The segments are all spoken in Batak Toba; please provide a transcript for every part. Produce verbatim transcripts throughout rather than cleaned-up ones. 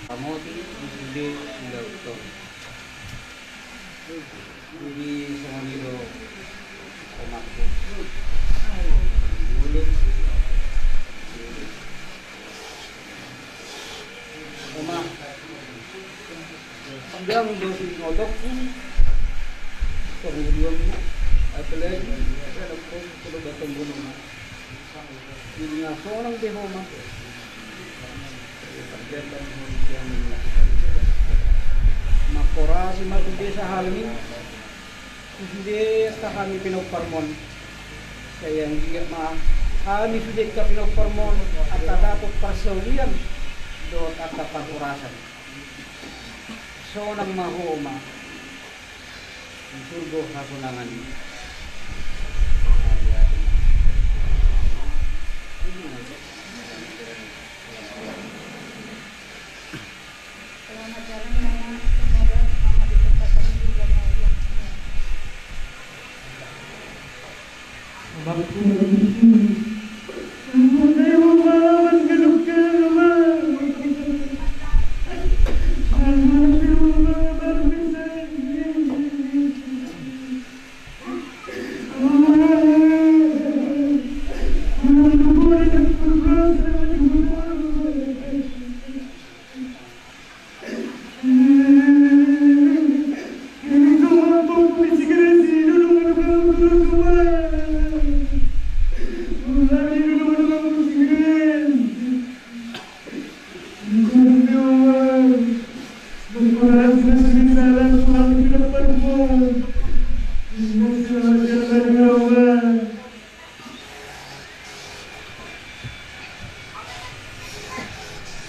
Ramoti di sude di lauton. Jadi songon i do. Oma, sedang do si ngotokku, songon i do, apalagi ada proses kalau batang gunung. Jadi na sonang be ho ma. Mangkorasi ma tu desa hami. Sude angka hami pinomparmon. Sai anggiat ma hami sude angka pinomparmon angka dapot parsaulian dohot angka parhorasan. Sonang ma ho ma. Di surgo hasonangan i. Selamat jalan, Mama. Semoga Mama di tempat tadi juga bahagia.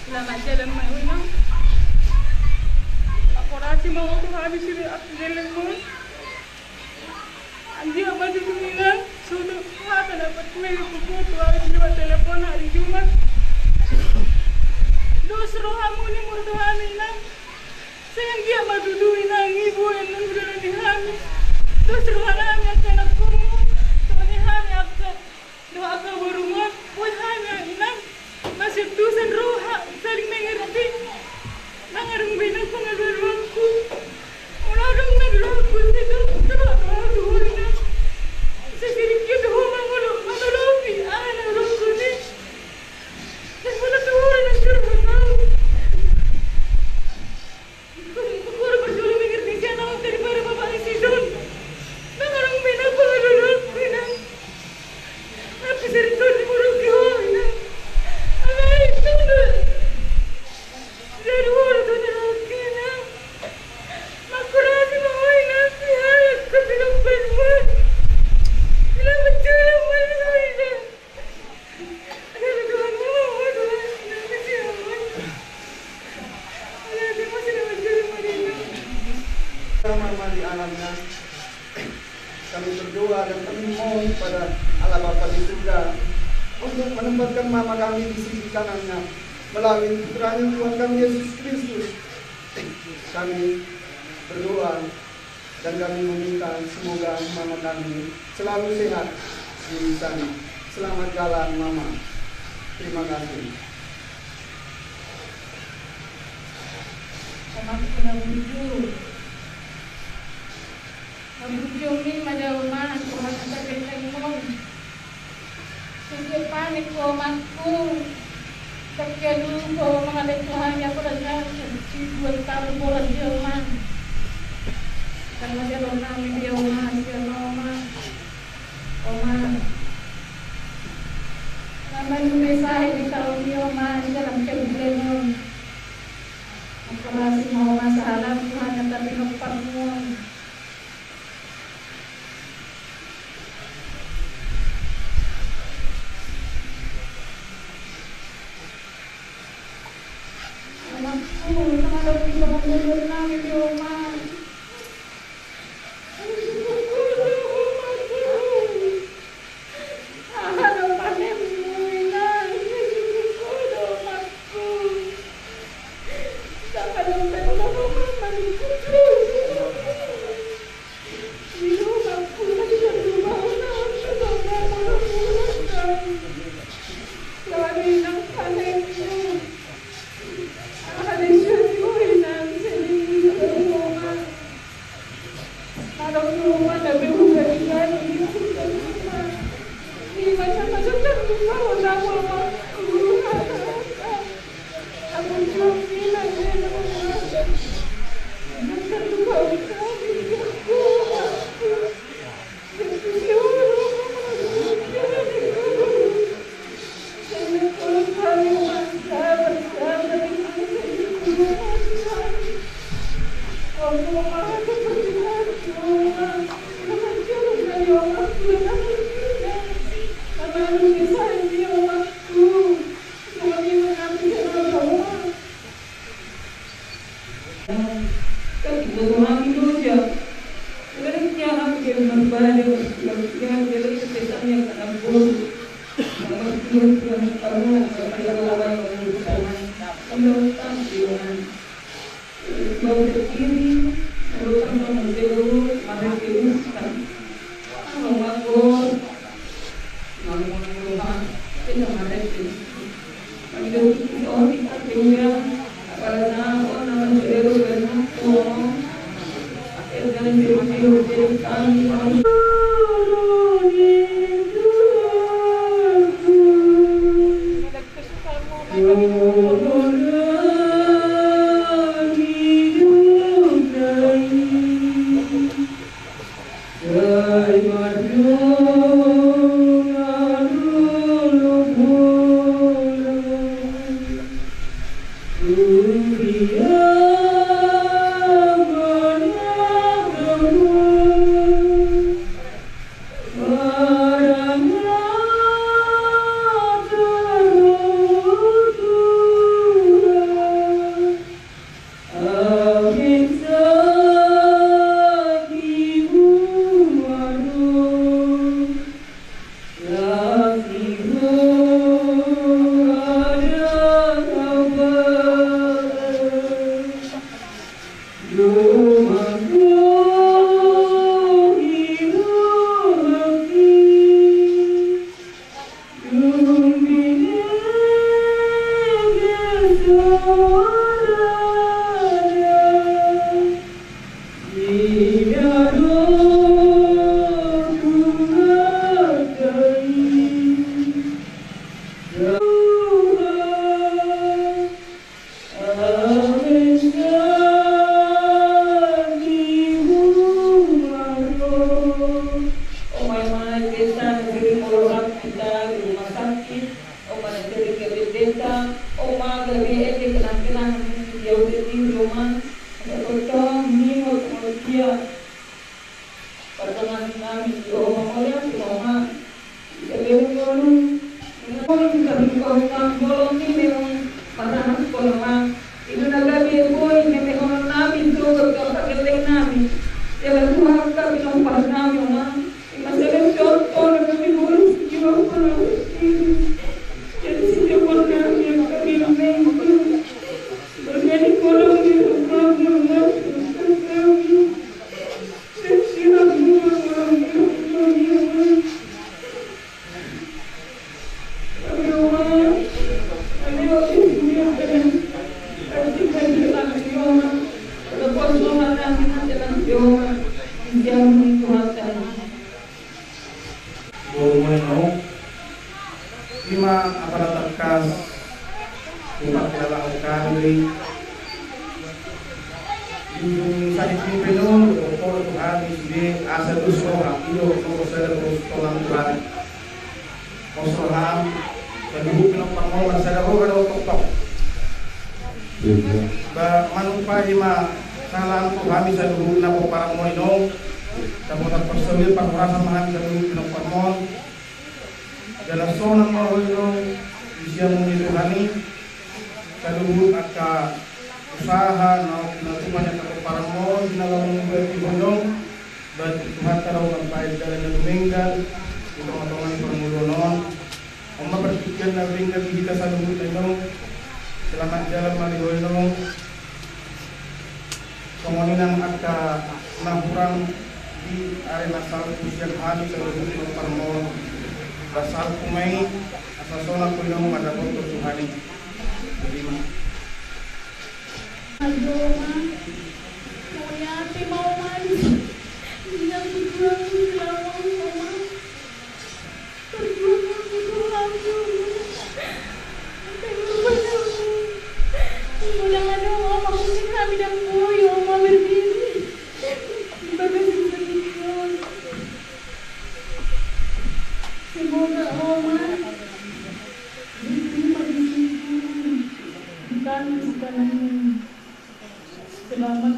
Selamat jalan, Mak, Inang. Mangkorasi ma ho tu hami sude angka lelengmon. Anggiat ma tutu, Inang, sude hata dapat mele kukutu alat lewat telepon hari Jumat. Dos rohamu ni murtu hami, Inang. Sai anggiat ma tutu, Inang, i boan na hudalani hami. Dos roha nami angka anakmu, songon i hami angka dohot angka boru ma, boi hami, Inang, masiantusan roha, saling mengerti. Nang adong be, Inang, pangalualuanku, molo adong na dohononku, sai dohot roha tu ho, Inang. Sai siringkir do ho mangolo, manolopi aha na dohononku i. Sai molo tu ho, Inang, sai dohot roha. Ingkon, ingkon parjolo mengerti sian ahu daripada bapak ni si Don. Nang adong be, Inang, pangalualuanku, Inang. Api sering Don di muruki ho, Inang. Alai tunda. Jadi ho do tunda, Inang. Mangkorasi ma ho, Inang, di halak na pinomparmon. Selamat jalan ma di ho, Inang. Sama di alamnya, kami berdoa dan kami memohon kepada Allah Bapa di surga untuk menempatkan mama kami di sisi kanannya melalui putranya Tuhan kami Yesus Kristus. Kami berdoa dan kami meminta semoga mama kami selalu sehat di sana. Selamat jalan, Mama. Terima kasih. Mama, kena bujur. Mabujur ni ma da, Oma, Tuhan, kita geleng, Oma. Sungkun panik ho, Oma, ku. Tapi aduh, ho, mangalehon Tuhan, ya, aku rasa, si dua tahun bolas dia, Oma. Karena dia pernah, dia, Oma, dia, Oma. Oma. Nama lu bisa di tahun ini, Oma, di dalam kebulan, Oma. Aku masih mau masalah, Tuhan, yang tapi lupa, Oma. Oma, ima na sering molo rap hita di rumah sakit, oma na sering gabe pendeta, oma gabe ende kenang-kenangan di au sendiri, oma. Asa tongtong ningot molo dia. Pardongan nami di oma, mauliate ma, oma. Di salelengon on, di salelengon on, jolo nami muse marhaha, oma. I do na gabe boi hamehonon nami, togu tu pargellengan nami. Jala Tuhan, gabe pinompar nami, oma. Ima salelengon on, gabe boi sitiruon nami. Jadi sitiruon nami, gabe mengko. Bergani kolom di rumah, rumah, rumah. Boru muna on, ima apala tangkas, upat lala hami. Di ujung sahit ni pe on, dohot tu hami sude, asa dos roha, i do, dohot sada dos tolang tu hami. Pos roham, saluhut pinompar on, sada roha do tongtong. Ba, manumpak ima salam tu hami saluhutna pomparan on, saboto parsaoran parhorasan ma hami saluhut pinompar on. Jala sonang ma roha i do di siamun ni Tuhan i, saluhut angka usaha na pinatupa ni angka pomparan on, di na laho mambuat i, Amang. Ba tu Tuhanta do mambahen dalan na dumenggan di tonga-tonga ni parngoluon on. On ma partingkian na denggan di hita saluhutna, Amang. Selamat jalan ma di ho, Amang. Songon i nang angka na hurang di ari na salpu sian hami saluhut pinompar on. Ba salpu ma i, asa sonang ho, Amang, mandapothon Tuhan i. Jadi, Amang. Aduh, Oma. Mauliate ma, Oma. Dia berjuang di lawan, Oma. Berjuang di lawan, Oma. Sampai berubah, Oma. Molo ndang adong Oma, mungkin hami ndang boi, Oma, berdiri di bagasan sadari on. Semoga Oma diterima di sini. Selamat.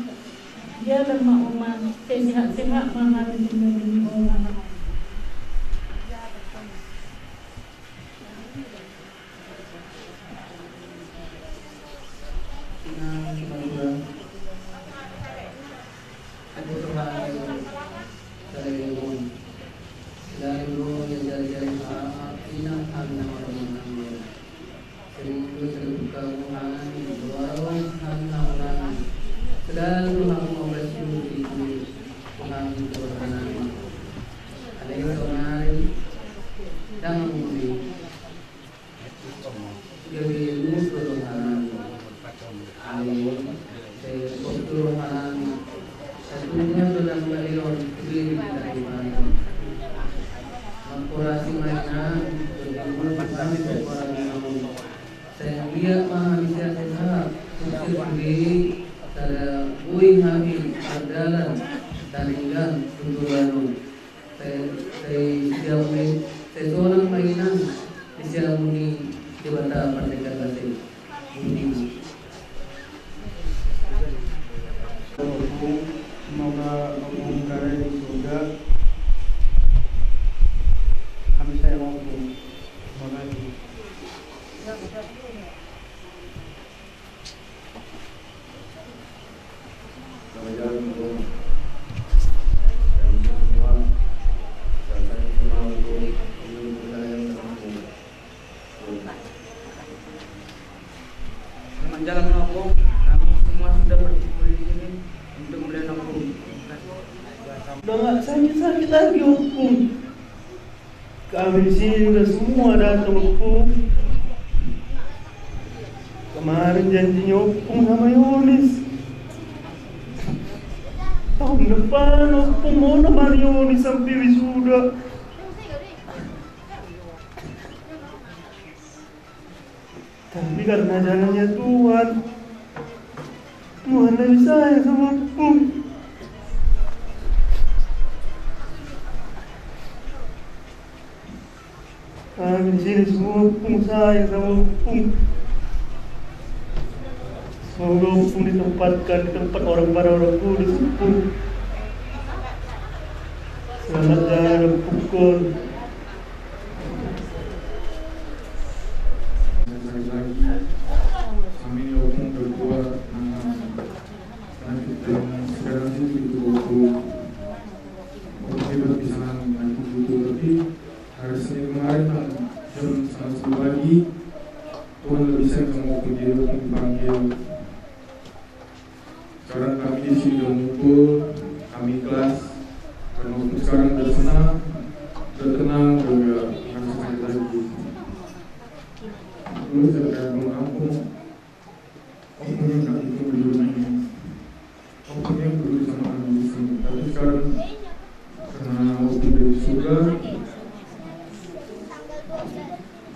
Ia lemah umat, sehat-sehat ma hami di dunia on. Inang Simanjua. Aku Tuhan, selalu, selalu ya jari-jari ha, inang hami na marumah tangga. Sering tu terbuka hami, doa hami na ulang. Selalu hami mau bersyukur di Tuhan, Tuhan Tuhan. Ada yang sonari, jangan mudi. Jadi musuh Tuhan. Amin. Sai postu rohanami. Satunya dalam bayon diri kita iman. Mengkurasi mainan, berkumpul bersama seorang imam. Sai anggiat ma hami sehat-sehat, sukses di sada bui hami berdalan, taninggan, tutulanun. Sai, sai siap ni, sai sonang ma inang, di siap ni Debata Pandita Kasih. Semoga mengumumkan di surga. Kami saya mampu. Terima kasih. Selamat jalan, Ompung. Kami semua sudah berkumpul di sini untuk melihat Ompung. Udah nggak sakit-sakit lagi, Ompung. Kami di sini udah semua datang, Ompung. Kemarin janjinya Ompung sama Yonis. Tahun depan, Ompung, mau neman Yonis sampai wisuda. Tapi karena jalannya Tuhan, Tuhan lebih sayang sama Ompung. Kami di sini semua Ompung sayang sama Ompung. Semoga Ompung ditempatkan di tempat orang pada orang kudus, Ompung. Selamat jalan, Ompung. Lagi-lagi, kami ni Ompung berdua, nah, karena kita yang sekarang sih gitu, Ompung. Ompung hebat di sana, nah, gitu, tapi hari Senin kemarin kan jam setengah sepuluh pagi, Tuhan lebih sayang sama Ompung, jadi Ompung dipanggil. Sekarang kami di sini udah ngumpul, kami ikhlas. Karena Ompung sekarang udah senang, udah tenang, udah nggak ngerasa sakit lagi. Dulu saya kayak belum ampun. Ompung yang nggak itu dulu ini. Ompung yang dulu sama kami di sini. Tapi sekarang karena Ompung dari surga,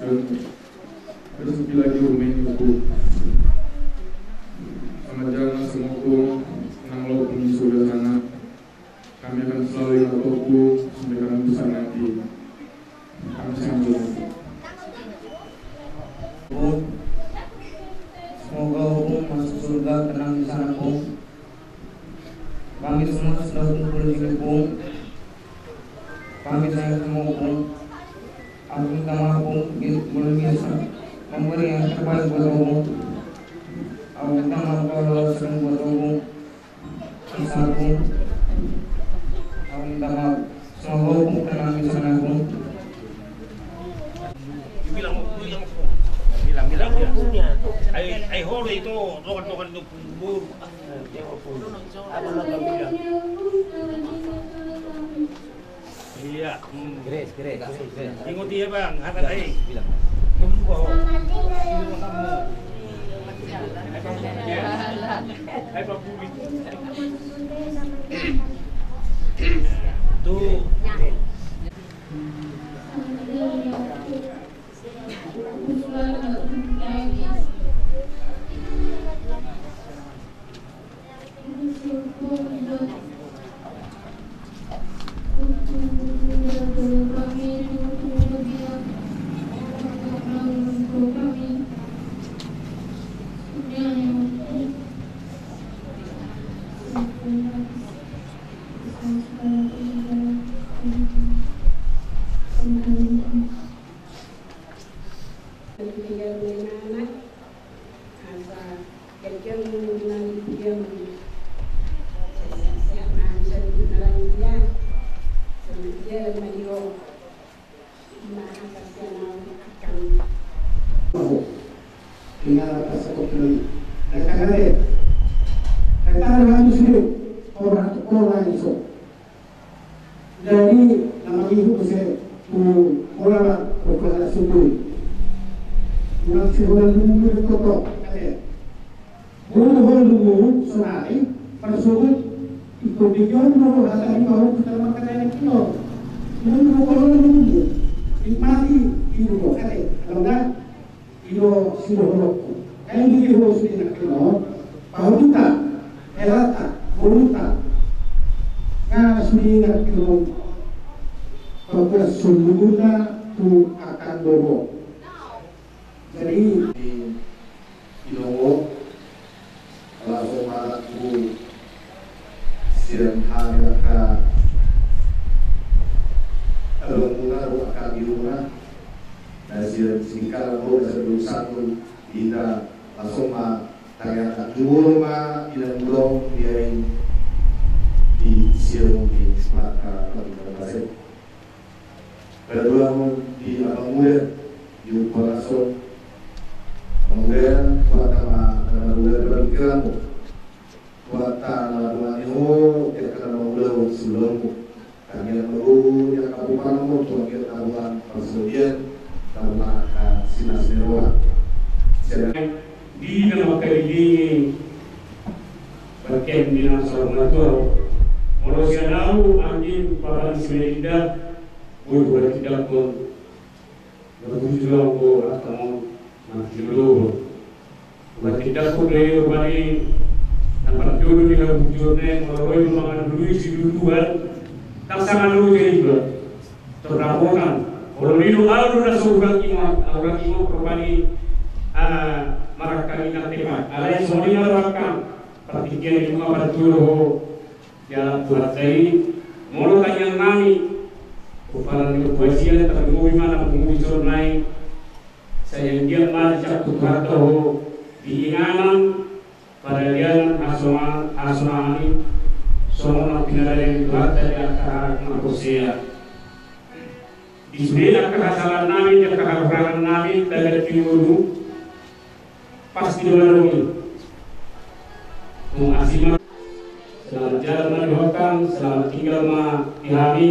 dan terus lagi rumah ini Ompung. Sama jangan semua Ompung, senang lo Ompung di surga sana. Kami akan selalu ingat Ompung sampai kami besar nanti. Kami sayang Ompung. Ompung, semoga Ompung masuk surga tenang di sana, Ompung. Kami semua sudah kumpul di sini, Ompung. Kami sayang sama Ompung. Aku minta maaf, Ompung, bi-, belum bisa memberi yang terbaik buat Ompung. Aku minta maaf kalau sering buat Ompung susah, Ompung. Aku minta maaf. Semoga Ompung tenang di sana, Ompung. Bilang, bilang, bilang, bilang. Ai, ai, hore itu, dokan, dokan itu, boru. Iya. Grace, Grace, Grace. Ingot iya, Bang, hata tadi. Bilang. Tuh. Gantian nang diam. Siap-siap nang sanduk nang dia. Sama dia dan mayo. Ima hata sian au akan. Tinggal pasakop lagi. Ada kagak deh. Kata ada habis dulu. Orang tu orang lain so. Jadi nama ibu saya tu orang lah berkuasa sundul. Orang si orang dulu dulu kotor. Kata Boi do ho lumu sonari, parsubut, ingkon di jolo do ho hata ni pahomput na mangkatai na pinor. Boi do ho lumu, nikmati, i do ho kate, alongan, i do sidohononku. Ai di ho sude na pinor, pahomputta, helanta, boruta. Nga sude na pinor, pakulas sundulna tu angka boru. Jadi, di Inongo, langsung manat tu sian hami angka abangmuna, tu angka biumuna, na sian Singkalang, tu na sian Dolok Santul, hita langsung ma tangiangkon jumolo ma inang mudong biain di sian di mata pati mata. Paduahon di abang muda, di umpama son. Abang muda, Tuhanta ma na marula pingkiranmu. Tuhanta na madungani ho, di angka na mangulahon siulaonmu. Tangiang ma gogo di angka pomparanmu, tu anggiat na boan parsaulian, na boan angka silas ni roha. Sian di na mangkalilingi, bagian di na saur matua. Molo sian au, angin, papan si Melinda, Boi, boi, tindakkon. Boi, boi, tindakkon, angka on, na tindakkon. Boi, tindakkon, boi, boi, na parjolo ni habujurna, molo boi, mangan dulu, isi dulu, kan. Tak sama dulu, jadi, boi. Terdapotan. Molo nidok au na so urang ingot, urang ingot, rupani, ah, marangkang inang tepat. Alai songon i ma rohangkang. Partingkian i ma parjolo ho. Ia Tuhanta i, molo tangiang nami, pomparan ni parasian, tarlumobi ma na pungu di jolo nai, sai anggiat ma dijangkon Tuhanta ho, di inganan, padalianan, hasonangan, hasonangan i, songon na pinadalian Tuhanta di angka na porsea. Di sude angka hasalahan nami, di angka hahurangan nami, tagan di ngolu, pasti do adong i. Nunga asi ma. Selamat jalan ma di rohangkang, selamat tinggal ma di hami,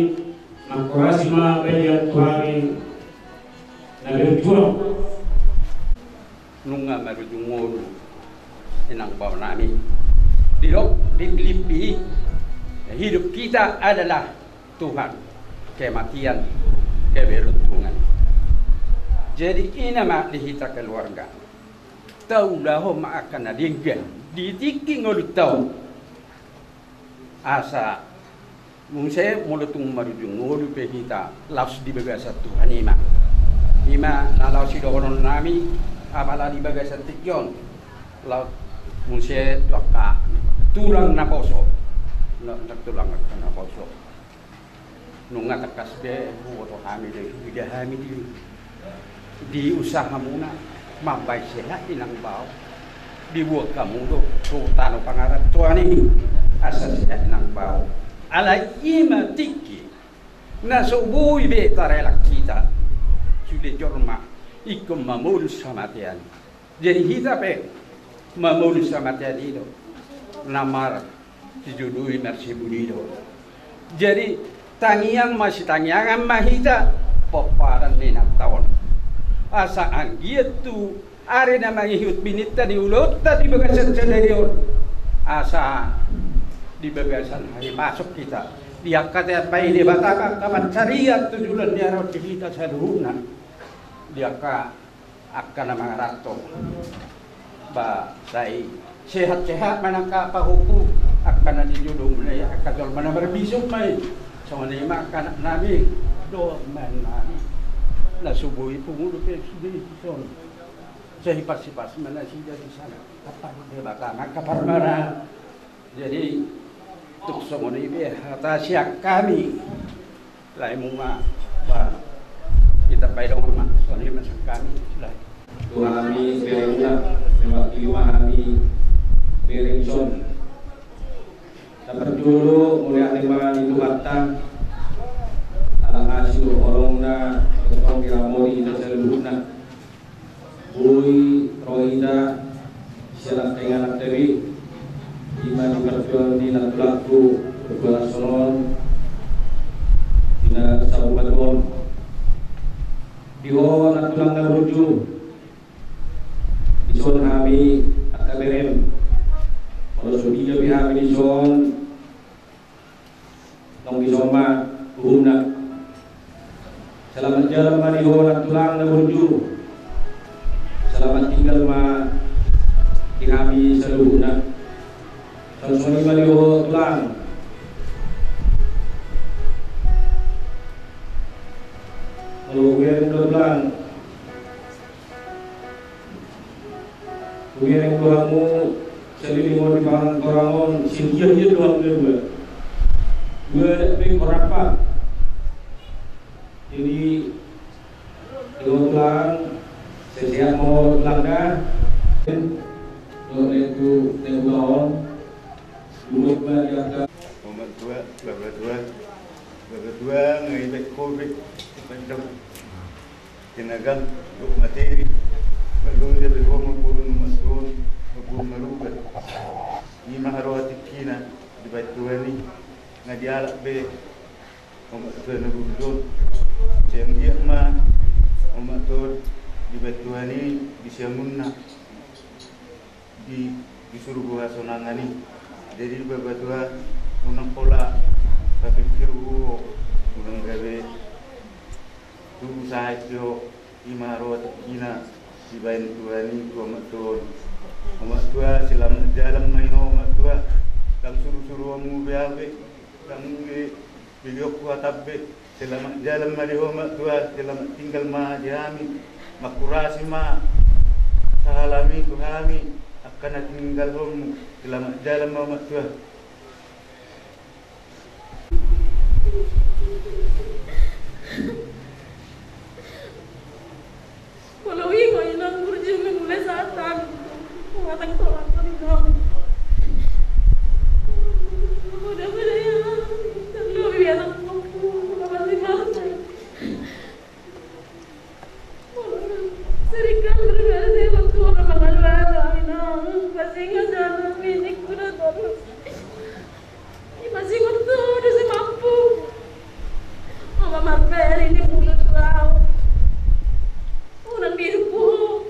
mangkorasi ma balian tu hami na berjuang. Nunga marujung ngolu inang bao nami. Didok di Pilippi, hidup kita adalah Tuhan, kematian keberuntungan. Jadi i ma di hita keluarga. Taulahon ma angka na denggan di tingki ngolunta on. Asa muse molo tung marujung ngolu pe hita, laos di bagasan Tuhan i ma. I ma na laos sidohonon nami, apala di bagasan tingki on. Laos muse tu angka tulang naposo. Na, na tulang angka naposo. Nunga tangkas be huboto hami do i, huida hami do i. Di usahamuna mambahen sehat inang bao. Diboan hamu do tu tano pangarantoan i asa sehat inang bao. Alai i ma tingki na so boi be tarelak hita. Sude jolma ingkon mamolus hamatean. Jadi hita pe mamolus hamatean i do na marsijolo i, marsibuni do. Jadi tangiang ma, sitangiangan ma hita pomparan ni inanta on. Asa anggiat tu ari na mangihut bininta ni ulaonta di bagasan sadari on, asa di bagasan hahipason hita. Di angka teat bahen Debata angka pansarian tu joloan ni ari on di hita saluhutna. Di angka angka na mangaranto. Ba sai sehat-sehat ma nang angka pahompu, angka na di jolomuna i, angka jolma na marbisuk ma i. Songon i ma angka anak nami, dongan nami, na so boi pungu dope sude dison. Sai hipas-hipas ma nasida di sana. Tampar Debata ma angka parmana. Jadi tung songon i be hata sian hami. Lae muna, ba, hita pe dongan ma, songon i ma sian hami. Lae. Tu hami, sian hami, lewat i ma hami Jolo mauliate ma di Tuhanta, ala asi holongna, tongtong diramoti hita saluhutna. Boi ro hita sian angka inganan tabi, ima di parjuangan ni nantulangku, parjuangan songon on, di na saur matua on. Di ho nantulang na burju, dison hami angka berem. Molo so di gabe hami dison, nunga dison ma uhumna. Selamat jalan ma di ho nantulang na burju. Selamat tinggal ma di hami saluhutna. Songon i ma di ho tulang. Molo hubereng do tulang, hubereng do hamu saleleng on di pangarantoan on, singkir-kir do hamu na dua. Dua adat pe korapa. Jadi, di ho tulang, sehat-sehat ma ho tulang da. Dohot tu, tu on. Omak tua, bapa tua, bapa tua, nga ibaen ho be, ibaen dok. Tenaga, dok materi, bapa tua, ibaen ho ma boru ni omak tua on, ma boru Maruga. Ima haroa tingkina, dibaen Tuhan i, nga dialap be, omak tua na burju on. Sai anggiat ma, omak tua, dibaen Tuhan i, di siamunna. Di, di surgo hasonangan i. Jadi bapa tua, unang pola tapikir ho, unang gabe tubu sahit ho, ima haroa tingkina, dibaen Tuhan i tu omak tua on. Omak tua, selamat jalan ma i ho omak tua. Ndang suru-suruonmu be au be, ndang be Bege ho hata be, selamat jalan ma di ho omak tua, selamat tinggal ma di hami, mangkurasi ma sahalami tu hami, angka na tininggalhonmu, selamat jalan ma omak tua. Molo huingot inang burju, mulai saat tadi. Matang tolak tadi dong. Udah, udah ya. Terlalu biasa. Apa sih maksudnya? Sering kan berkali saya waktu orang makan lala, inang. Pasti ingat jangan minik udah terus. Ima singot tu, udah si mampu. Mama marperi ni mulut bau. Unang dihukum.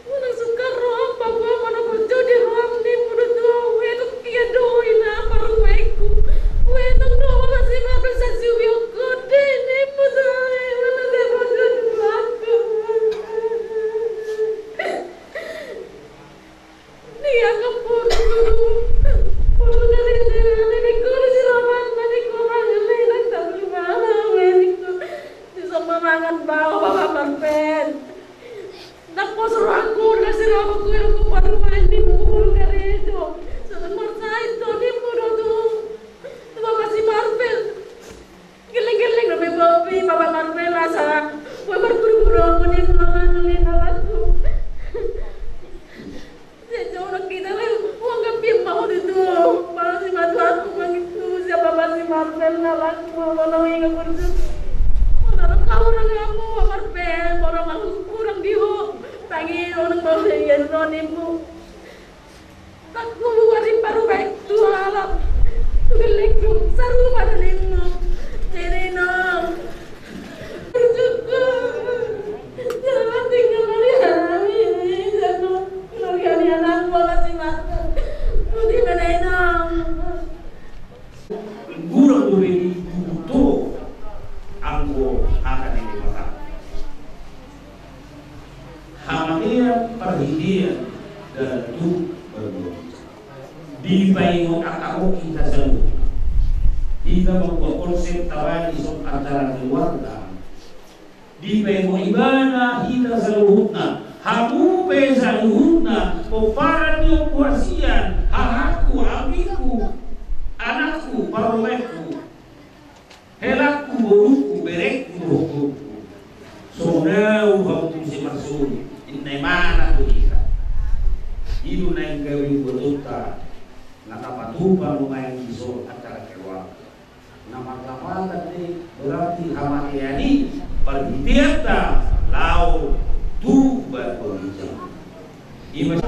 Unang sukar roham, bapa mana kau jadi roham ni mulut bau. Itu kia doi na paru maiku. Wetang doa masih makan sasi wiok kode ni mulut. Mana dia bodoh dua. Ni angka porlu. Porlu dari jalan ini kau di siraman tadi kau mangan enak tak rumah. Weriku di sama mangan bau bapa marpen. Nak pos rohangku dari siraman kau yang kau parumaen ni mulu dari itu. Sedang marsait tu ni mudo tu. Tu bapa si marpen. Geleng-geleng dope bopi, bapa marpen asa. Bapa marguru-guru aku ni mama ni bapakku. Sejauh nak kita lel, uang gambir mau di tu. Baru si matu aku mangitu, siapa masih marpen na laku, mau mau ingat kursus. Mau orang kau orang kamu, marpen, orang aku kurang diho. Tangi orang mau yang ronimu. Takku luar i parumaen tu alam. Tu gellengku, sarupa do ninmu. Jadi nang. Bersyukur. Jangan tinggal dari hami. Jangan keluarga ni anakku masih makan. Putih mana inang. Gurang dope di buto anggo hata ni Debata. Hamatean parhitean dalan tu banua. Dipaingot angka on hita saluhutna. Hita mambuat konsep tabaen dison acara keluarga. Dipaingot ibana hita saluhutna, hamu pe saluhutna, pomparan ni ompu hasian, hahaku, ambiku, anakku, parumaenku, helangku, borungku, berengku, dohot boruku. Songon ahu hamu muse marsogot, inna imana tu hita. I do naeng gabe buatonta. Na tapatupa nuaeng dison acara keluarga. Na marlapatan do i berarti hamatean i parhiteanta laho tu batu ginjang. Ima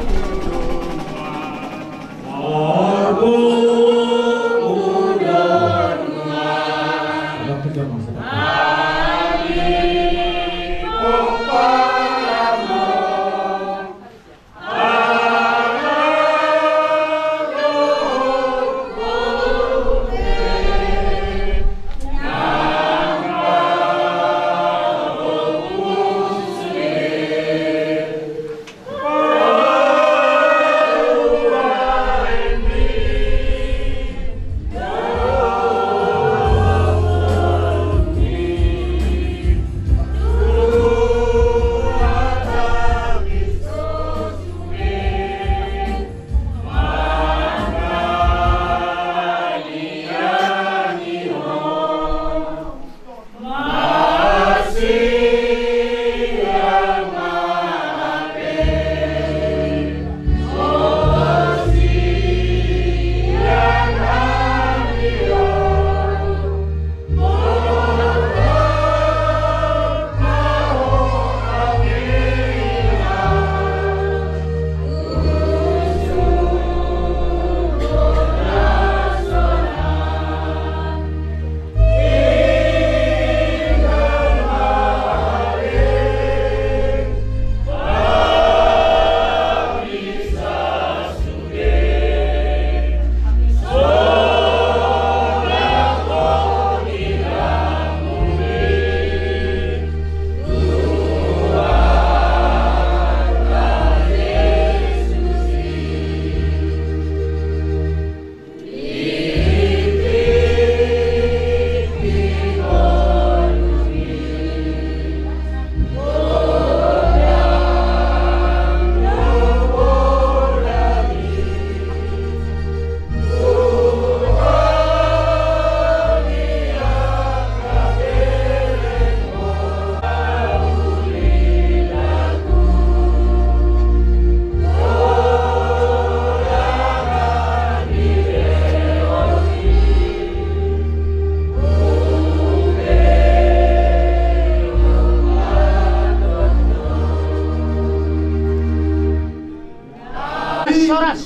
Horas.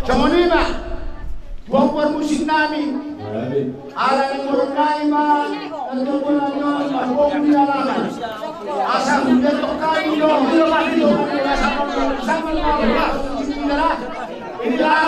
Songon i ma. Tuan parmusik nami. Ala ni murung nai ma. Nanti pun nanti mas bom di alaman. Asal dia tokai dong. Dia mati dong. Asal sama sama. Ini lah.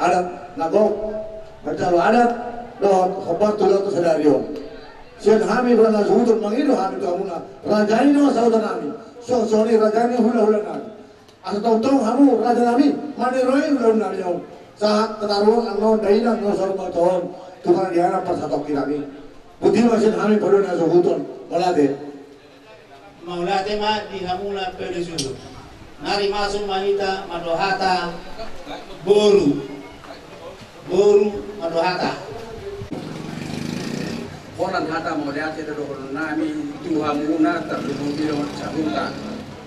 Adat na gok manjalo adat dohot hombar tu sadari on. Sian hami hula na suhut on mangido hami tu hamuna, raja ni do sahuta nami, songon i raja ni hulahula nami. Asa tongtong hamu raja nami maniroi hulahula nami on. Sahat tataruhon annon dainang na saur matua on tu paradianan parsatongki nami. Boti ma sian hami paduahon na suhut on. Mauliate. Mauliate ma di hamuna paduahon suhut. Nari masuk ma hita mandok hata boru. Boru mandok hata. Holan hata mauliate do dohonon nami tu hamuna tarlumobi dohot sahuta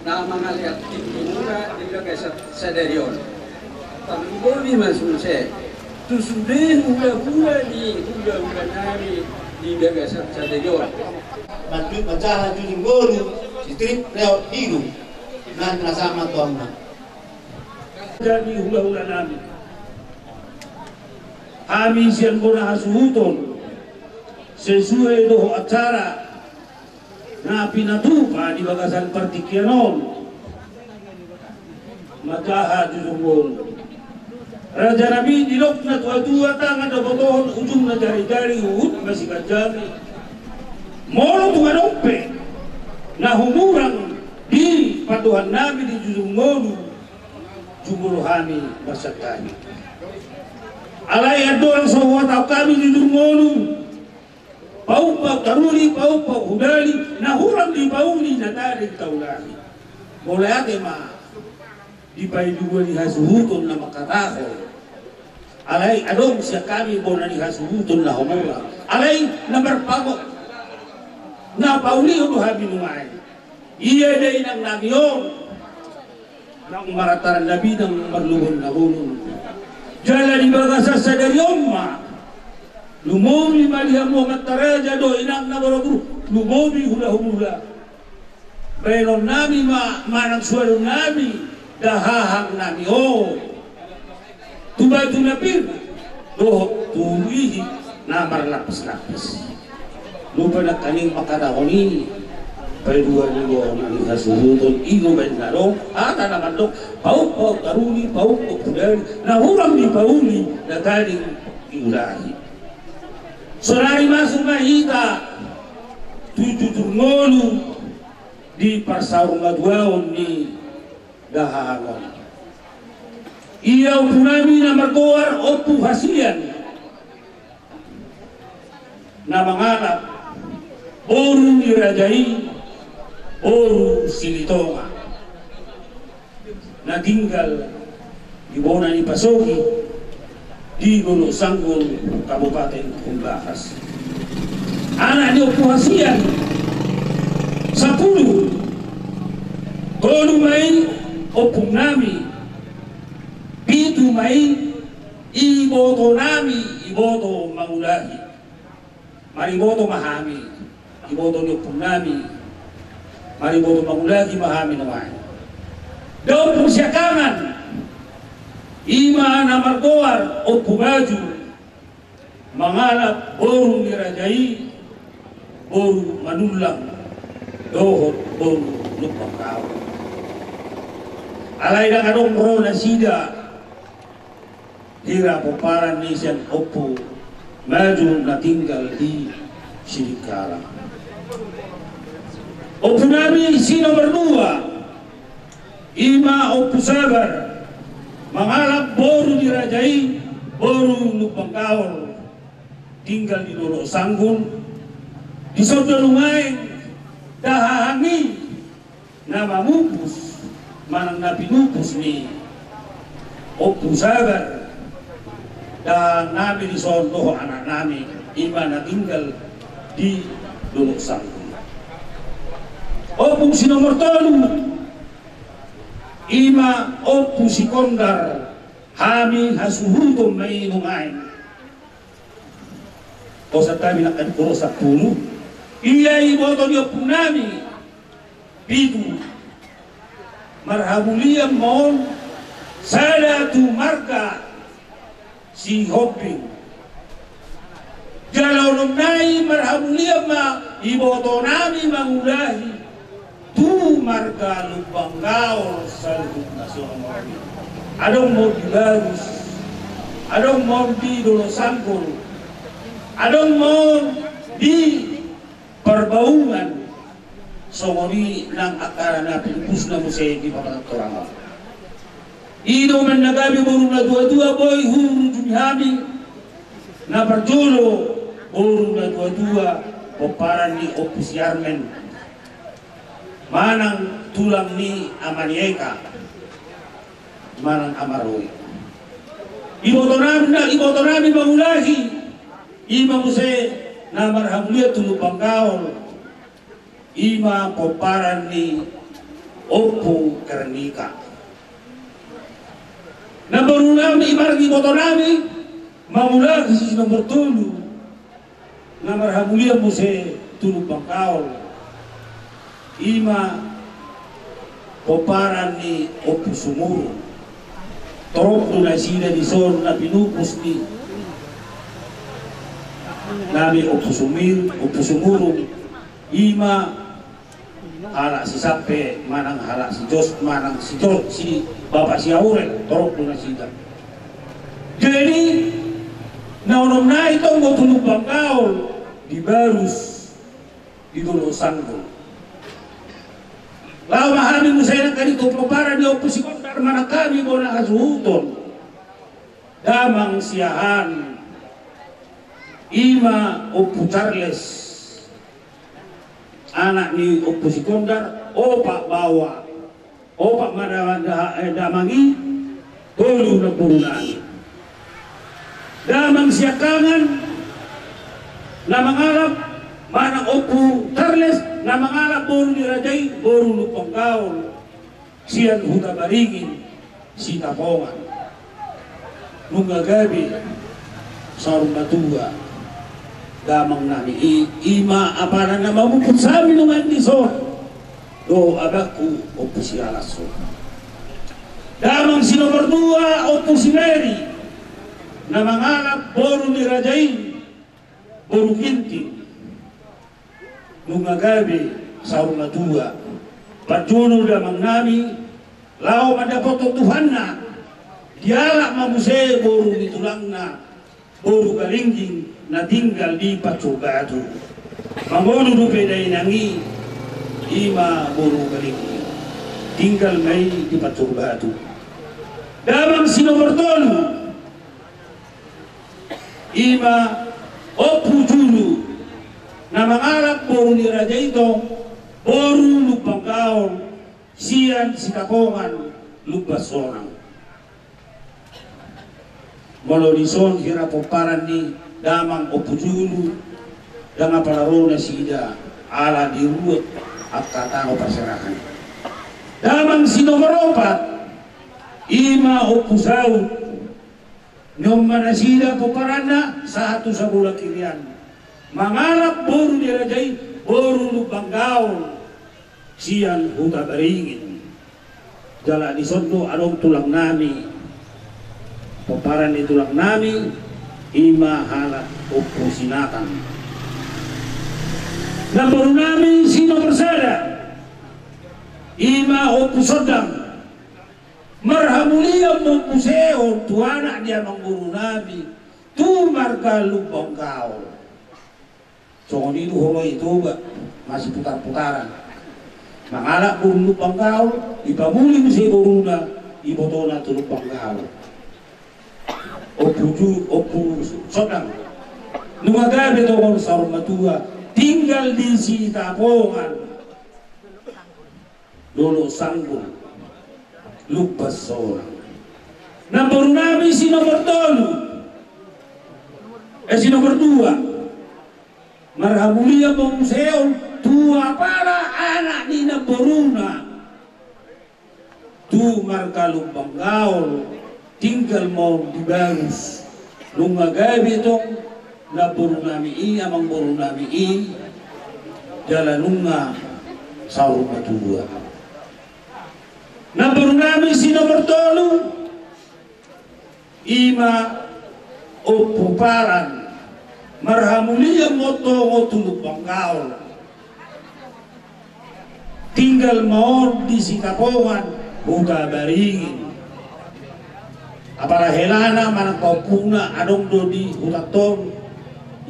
na mangalean tingkimuna di bagasan sadari on. Tarlumobi ma muse tu sude hulahula ni hulahula nami di bagasan sadari on. Manjaha jujur ngolu, sitrip reot hilu. Nari na sama tu hamuna. Jadi hulahula nami, hami sian bona hasuhuton sesuai dohot acara na pinatupa di bagasan partingkian on. Manjaha jujur ngolu. Raja nami, didok natuatua, tangan na botohon ujungna jarijari, huhut ma siganjang i. Molo tung adong pe na humurang di pandohan nami di jujur ngolu, jumolo hami marsantabi. Alai andorang so huhatahon hami jujur ngolu, pauk-pauk taruli, pauk-pauk hudali, na hurang dipauli na tading taulahi. Mauliate ma di paidua ni hasuhuton na mangkatahon. Alai adong sian hami bona ni hasuhuton na humurang, alai na marpauk na paulihon do hami nuaeng. Ia dainang nami on, nang marataran na binang, marluhut na bolon. Jala di bagasan sadari on ma, lumobi ma di hamu amanta raja dohot inang na marboru, lumobi hulahula. Baenon nami ma manang suadon nami dahahang nami on tu batu na pir dohot tu rihit na marlapis-lapis. Lupa nangkaning mangkatahon i, paidua ni bona ni hasuhuton i do baen na adong hata na mandok, pauk-pauk taruli, pauk-pauk hudali, na hurang dipauli na tading diulahi. Sonari masuk ma hita tu jujur ngolu di parsaurmatuaon ni dahahang on. Ia ompu nami na margoar Ompu Hasian, na mangalap boru ni raja i, boru Silitonga, na tinggal di bona ni Pasogi, di Dolok Sanggul, Kabupaten Humbahas. Anak ni Ompu Hasian sampulu. Tolu ma i ompung nami, pitu ma i iboto nami, iboto mangulahi. Mariboto ma hami, iboto ni ompung nami, mariboto mangulahi ma hami nuaeng. Dao ompung siangkangan, i ma na margoar Ompu Maju, mangalap boru ni raja i, boru Manullang dohot boru Lumban Gaol. Alai ndang adong ro nasida, hira pomparan ni sian Ompu Maju na tinggal di Sidikalang. Ompu nami si nomor dua, i ma Ompu Sabar, mangalap boru ni raja i, boru Lumban Gaol, tinggal di Dolok Sanggul. Dison do nuaeng dahahang i na mamupus manang na pinupus ni Ompu Sabar dahahang nami dison dohot anak nami, i ma na tinggal di Dolok Sanggul. Ompung si nomor tolu, i ma Ompu Sikondar, hami hasuhuton ma i nuaeng. Hosa nami nangkin hosa sampulu. Ia iboto ni ompunami pitu. Marhamulian ma on sada tu marga Sihombing. Jala onom nai marhamulian ma ibotonami mangulahi tu marga Lumban Gaol saluhutna. Adong ma on di Barus, adong ma on di Dolok Sanggul, adong ma on di Parbaungan, songon i nang angka na pinupusna muse di papatorang on. I do umbahen na gabe boru na tuatua boi hurujungi hami. Na parjolo boru na tuatua pomparan ni Ompu Siarmen manang tulang ni Ama ni Eka manang Ama Roy. Ibotonami, ibotonami mangulahi i ma muse na marhamulian tu Lumban Gaol, i ma pomparan ni Ompu Kernika. Namborunami, marga ibotonami mangulahi si nomor tolu na marhamulian muse tu Lumban Gaol, i ma pomparan ni Ompu Sumurung. Torop do nasida dison na pinupus ni nami Ompu Sumir, Ompu Sumurung, i ma halak si Sampe manang halak si Jos manang si Jos, si Bapak Siaurel, torop do nasida. Jadi na onom nai tong do tu Lumban Gaol, di Barus, di Dolok Sanggul. Laho ma hami muse nangkin tu pomparan ni Ompu Sikondar manang hami bona hasuhuton. Damang Siahaan, i ma Ompu Charles, anak ni Ompu Sikondar, opat baoa, opat ma da-, da-, eh, damang i, tolu namborunami. Damang Siangkangan na mangalap, manang Ompu Charles na mangalap boru ni raja i, boru Lumban Gaol, sian Hutabaringin, Sitapongan. Nunga gabe saur matua damangnami i, i ma apala na mamupus hami nunga dison dohot abangku Ompu Sialas on. Damang si nomor dua, Ompu Simeri, na mangalap boru ni raja i, boru Ginting. Nunga gabe saur matua. Parjolo damangnami laho mandapothon Tuhanna, dialap ma muse boru ni tulangna, boru Galingging, na tinggal di Pancur Batu. Mangolu dope dainang i, i ma boru Galingging, tinggal ma i di Pancur Batu. Damang si nomor tolu, i ma Ompu Julu, na mangalap boru ni raja i tong, boru Lumban Gaol, sian Sitapongan, Lumban Sonang. Molo dison hira pomparan ni damang Ompu Julu, ndang apala ro nasida ala diruat angka tano parserahan. Damang si nomor opat, i ma Ompu Saut. Nion ma nasida pomparanna sahat tu sabola kirian. Mangalap boru ni raja i, boru Lumban Gaol, sian Hutabaringin. Jala dison do adong tulangnami, pomparan ni tulangnami, i ma halak Ompu Sinatan. Namborunami si nomor sada, i ma Ompu Sondang. Marhamulian ma on muse on tu anak ni amangborunami, tu marga Lumban Gaol. Songon i do huroha i Toba, masiputar-putaran. Mangalap boru Lumban Gaol, dipamuli muse boruna, ibotona tu Lumban Gaol. Ompu Ju-, Ompu Sondang. Nunga gabe tong on saur matua, tinggal di Sitapongan. Dolok Sanggul, Lumban Sonang. Namborunami si nomor tolu, eh, si nomor dua. Marhamulian ma on muse on tu apala anak ni namboruna, tu marga Lumban Gaol, tinggal ma on di Barus. Nunga gabe tong Namboru nami i, amangboru nami i, jala nunga saur matua. Namboru nami si nomor tolu, i ma Ompu Paran, marhamulian ma on tu Lumban Gaol. Tinggal ma on di Sitapongan, Huta Baringin. Apala helana manang pahompuna adong do di huta on,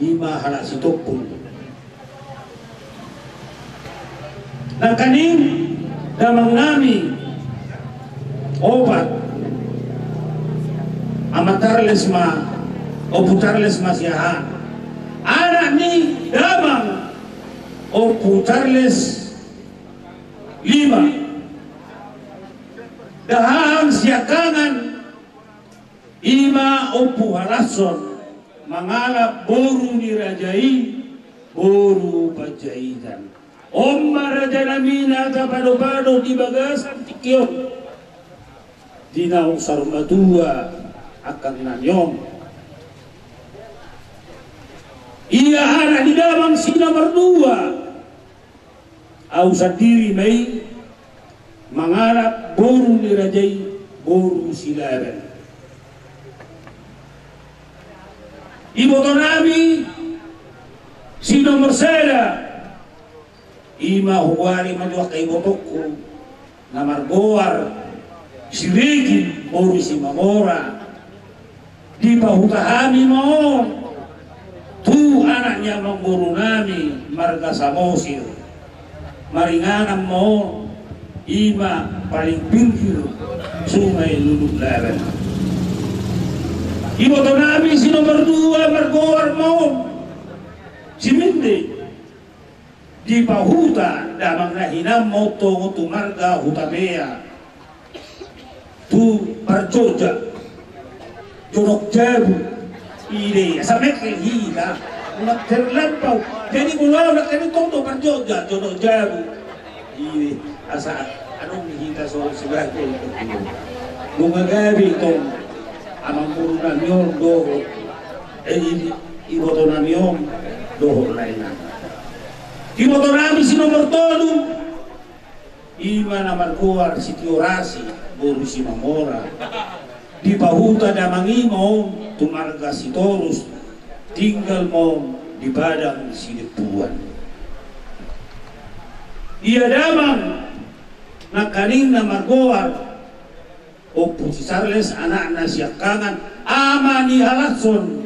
i ma halak Sitompul. Nangkaning damang nami opat, Ama Charles ma, Ompu Charles ma siahaan. Anak ni damang Ompu Charles lima. Dahahang siangkangan, i ma Ompu Halasson, mangalap boru ni raja i, boru Panjaitan. On ma raja nami na tapadopado di bagasan tingki on, di naung saur matua angkang nami on. Ia anak ni damang si nomor dua, au sandiri ma i, mangalap boru ni raja i, boru Silaban. Iboto nami si nomor sada, i ma huari ma tu angka ibotongku na margoar Siregin, boru Simamora. Dipahuta hami ma on tu anak ni amangboru nami marga Samosir. Maringanan ma on, i ma paling pinggir Sungai Lululaban. Iboto nami si nomor dua margoar ma on Simende. Dipahuta damang na hinan ma on tu, tu marga Hutapea, tu Parjotjak, Jonok Jabu. Ide, asa mekkel hita, unang terlampau. Jadi molo au nangkaning tong tu Parjotjak, Jonok Jabu. Ide, asa adong hita so sebagai. Nunga gabe tong amangboru nami on dohot, eh, i, iboto nami on dohot laenna. Iboto nami si nomor tolu, i ma na margoar Sitiorasi, boru Simamora. Dipahuta damang i ma on tu marga Sitorus, tinggal ma on di Padang Sidempuan. Ia damang nangkaning na margoar Ompu si Charles, anakna siangkangan, ama ni Halasson.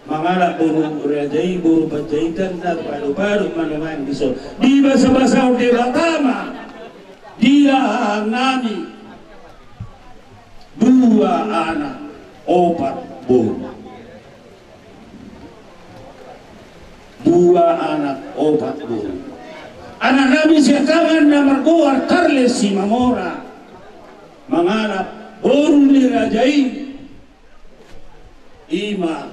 Mangalap boru raja i, boru Panjaitan, na padopado ma nuaeng dison. Dibasabasahon Debata ma di dahahang nami dua anak opat boru. Dua anak opat boru. Anak nami siangkangan na margoar Charles Simamora mangalap boru ni raja i, i ma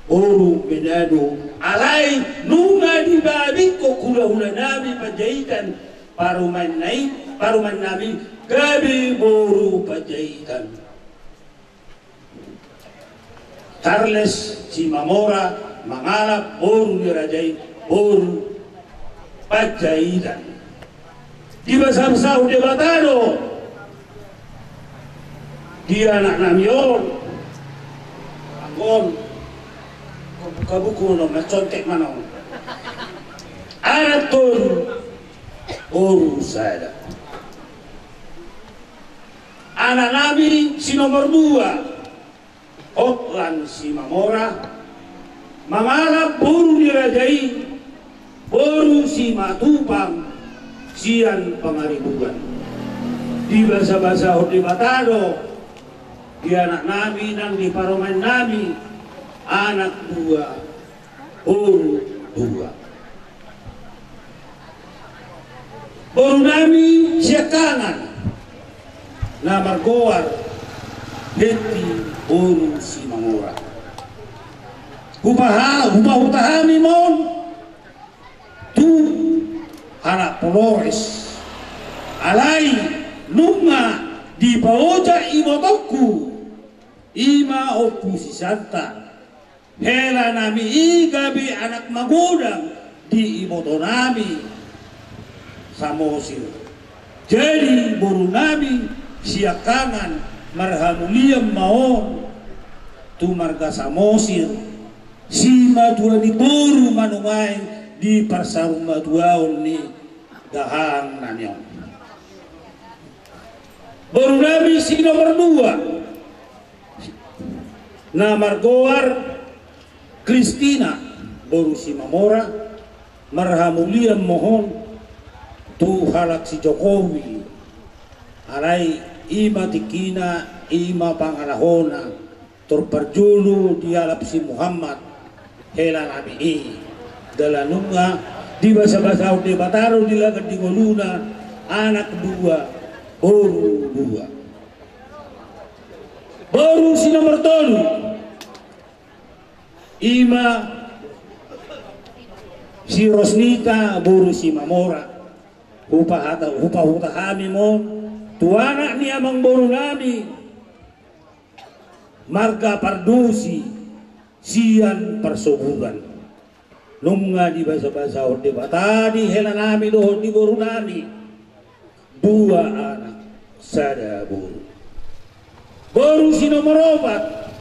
boru Menado. Alai nunga dibabingkon hulahula nami Panjaitan parumaenna i, parumaen nami gabe boru Panjaitan. Charles Simamora mangalap boru ni raja i, boru Panjaitan. Dibasabasahon Debata do di anak nami on. Anggo on, buka buku on, mancontek ma on. Anak tolu, boru sada. Anak nami si nomor dua, Hotlan Simamora, mangalap boru ni raja i, boru Simatupang sian Pangaribuan. Dibasabasahon Debata do di anak nami nang di parumaen nami, anak dua, boru dua. Boru nami siangkangan na margoar Henti, boru Simamora. Hupaha-, hupahuta hami ma on tu halak Polores. Alai nunga dipaojak ibotongku I ma Ompu si Santa, hela nami i gabe anak magodang di iboto nami Samosir. Jadi boru nami siangkangan marhamulian ma on tu marga Samosir, simatua ni boru ma nuaeng di parsaurmatuaon ni dahahang nami on. Boru nami si nomor dua na margoar Kristina boru Simamora, marhamulian ma on tu halak si Jokowi. Alai i ma tingkina, i ma pangalahona, tor parjolo dialap si Muhammad hela nami i. Jala nunga dibasabasahon Debata do di langit di ngoluna, anak dua, boru dua. Boru si nomor tolu i ma si Rosnita boru Simamora. Hupahata, hupahuta hami ma on tu anak ni amangboru nami marga Pardosi sian Parsoburan. Nunga dibasabasahon Debata di hela nami dohot di boru nami, dua anak sada boru. Boru si nomor opat,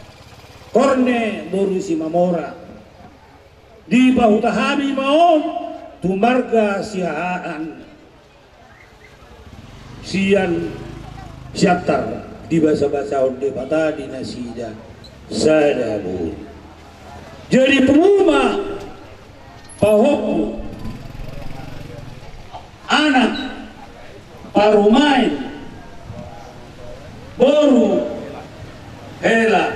Korne boru Simamora. Dipahuta hami ma on tu marga Siahaan sian Siantar, dibasabasahon Debata di nasida sada boru. Jadi pungu ma pahompu, anak, parumaen, boru, hela,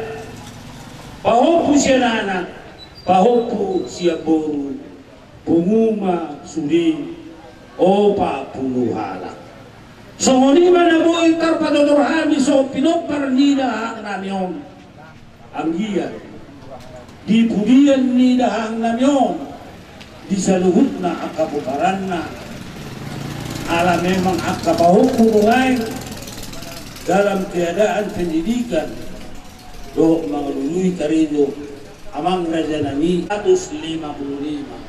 pahompu sian anak, pahompu sian boru, pungu ma sude opat pulu halak. Songon i ma na boi tarpatotor hami songon pinompar ni dahahang nami on. Anggiat di pudian ni dahahang nami on, di saluhutna angka pomparanna, ala memang angka pahompu nuaeng dalam keadaan pendidikan dohot mangalului karejo, amang raja nami. Satus lima pulu lima.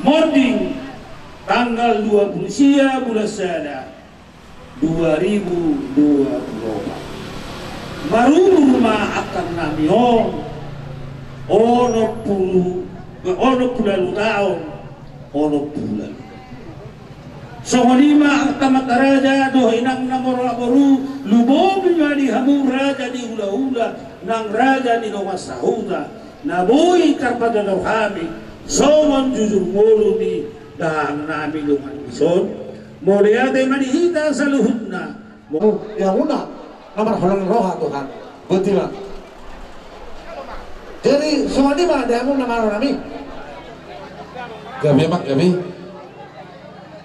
Monding tanggal dua pulu sia bulan sada dua ribu dua pulu opat. Marumur ma angka nami on onom pulu, onom pulu ualu taon, onom pulu ualu. Songon i ma angka amanta raja dohot inang na marboru, lumobi ma di hamu raja ni hulahula nang raja ni dongan sahuta, na boi tarpatotor hami songon jujur ngolu ni dahahang nami dongan dison. Mauliate ma di hita saluhutna. Mo, di hamuna na marholang roha Tuhan. Boti ma. Jadi songon i ma di hamuna na marhaha nami. Gabe, Mak, gabe.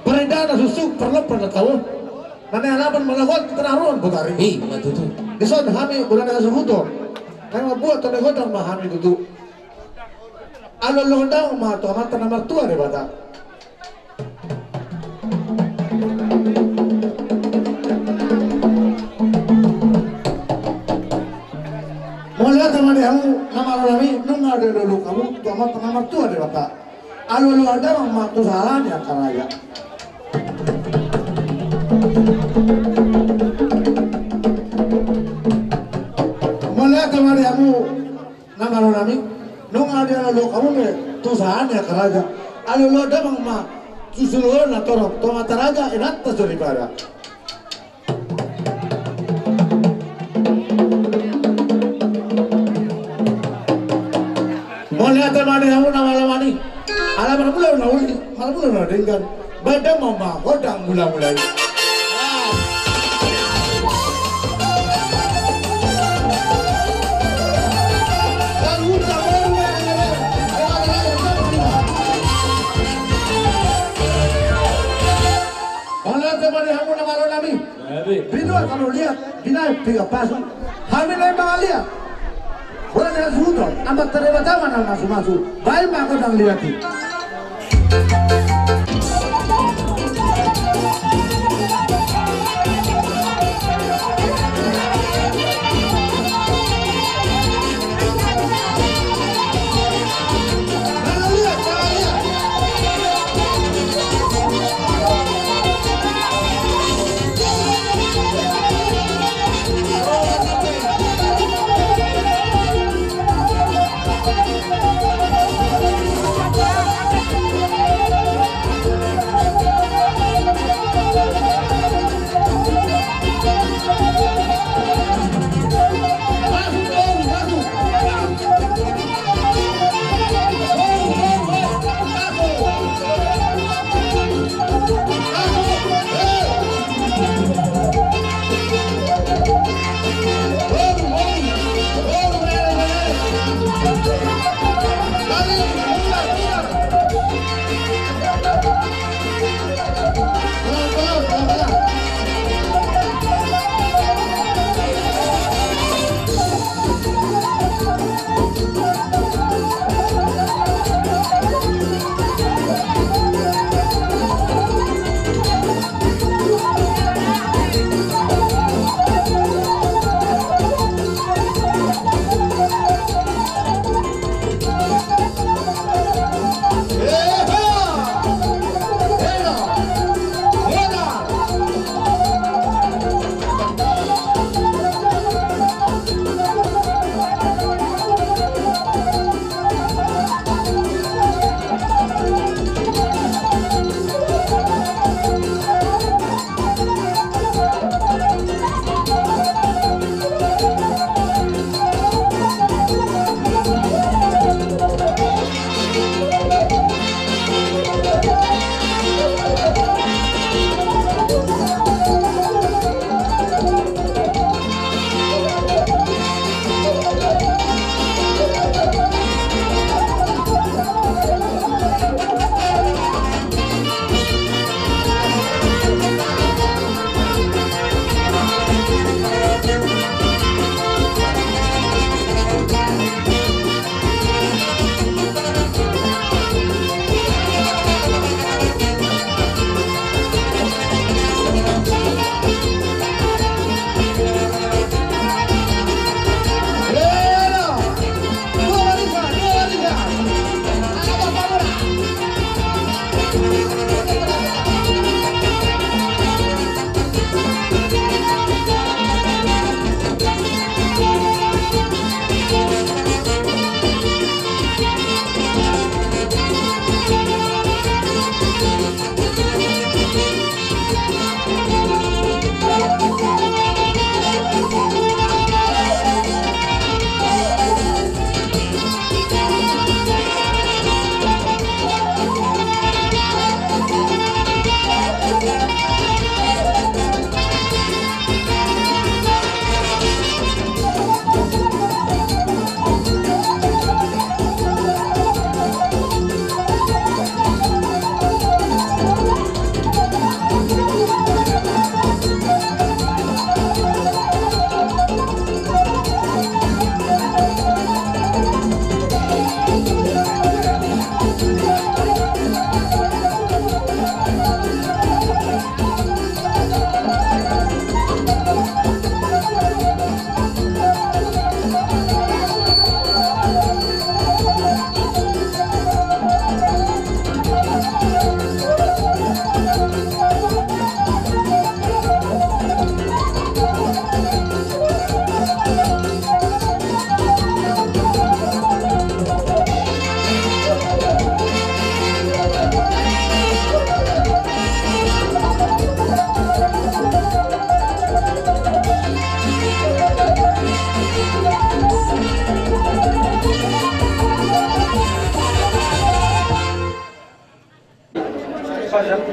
Parida na suksuk, parlompan na tabo. Na nialapan managot, tanaruan botari. I ma tutu. Dison hami boru ni hasuhuton. Hami mambuat tanda godang ma hami tutu. Alualuhon damang ma tu Amanta na martua Debata. Mauliate ma di hamu na marhaha nami, nunga dialualuhon hamu tu Amanta na martua Debata. Alualuhon damang ma tu sahala ni angka raja. Mauliate ma di hamu na marhaha nami, nunga dialualuhon hamu be tu sahala ni angka raja. Alualuhon damang ma tu saluhutna torop tu Amanta raja, inanta soripada. Mauliate ma di hamu na marhaha nami. Ala marmula na uli, marmula na denggan. Bahen damang ma gondang mulamula i. Mauliate ma di hamu na marhaha nami. Jadi. Binua tano liat, binahen piga pasu. Hami na i mangaliat. Boru ni hasuhuton, Amanta Debata ma na mamasumasu. Bahen ma gondang liat i.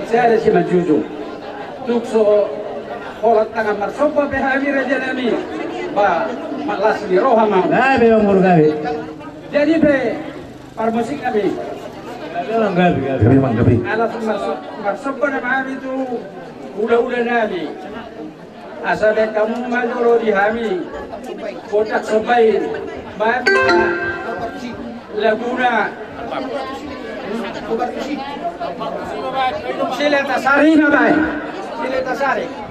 Sada simanjujung. Tung so holan tangan marsomba pe hami raja nami. Ba, las ni roha ma. Gabe, Amang Boru, gabe. Jadi pe parmusik nami. Gabe, Amang, gabe, gabe. Gabe, Amang, gabe. Alas marso-, marsomba nama hami tu hulahula nami. Asa baen hamu ma jolo di hami. Botak somba i. Baen ma laguna. Siletasari ma baen. Siletasari.